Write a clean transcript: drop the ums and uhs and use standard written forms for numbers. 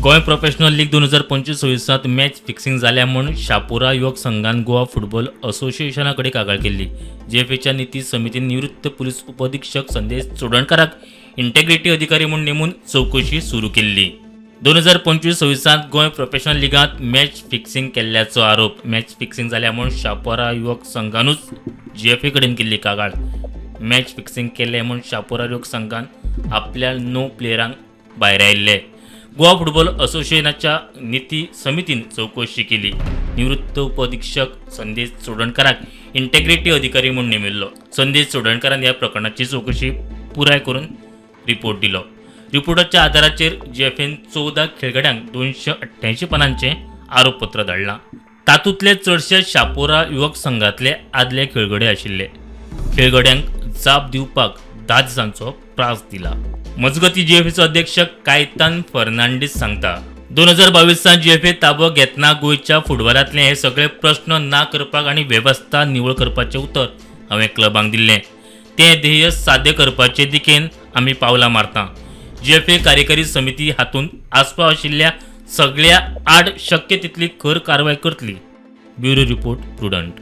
Goa professional league 2025-26त match fixing जाल्या म्हूण शापोरा युवक संघान गोवा फुटबॉल असोसिएशना कडेन कागाळ केल्ली. जीएफएच्या निती समितीन निवृत्त पुलीस उपअधिक्षक संदेश चोडणकाराक इंटेग्रिटी अधिकारी म्हूण नेमून चवकशी सुरू केल्ली. 2025-26त गोंय प्रोफेशनल लिगांत मॅच फिक्सिंग केल्ल्याचो आरोप. मॅच फिक्सिंग जाल्या म्हूण शापोरा युवक संघानूच जीएफए कडेन केल्ली कागाळ. मॅच फिक्सिंग केलें म्हूण शापोरा युवक संघान आपल्या 9 प्लेयरांक भायर आयिल्ले. गोवा फुटबॉल असोसिएशनाच्या निती समितीन चवकशी केली. निवृत्त उपअधिक्षक संदेश चोडणकाराक इंटेग्रिटी अधिकारी म्हूण नेमिल्लो. संदेश चोडणकारान ह्या प्रकरणाची चवकशी पुराय करून रिपोर्ट दिलो. रिपोर्टाच्या आदाराचेर जीएफएन 14 खेळगड्यांक 288 पानांचें आरोपपत्र धाडलां. तातूंतले चडशे शापोरा युवक संघातले आदले खेळगडे आशिल्ले. खेळगड्यांक जाप दिवपाक 10 दिसांचो प्रास दिला. मजगती, जीएफएचो अध्यक्ष कायतान फर्नांडीस सांगता, 2022 जीएफए ताबो घेतना गोंयच्या फुटबॉलांतले हे सगळे प्रश्न ना करपाक आनी वेवस्था निवळ करपाचें उतर हांवें क्लबांक दिल्लें. तें ध्येय साध्य करपाचे दिकेन आमी पावलां मारता. जीएफए कार्यकारी समिती हातूंत आस्पाव आशिल्ल्या सगळ्या आड शक्य तितली खर कारवाय करतली. Bureau report, Prudent.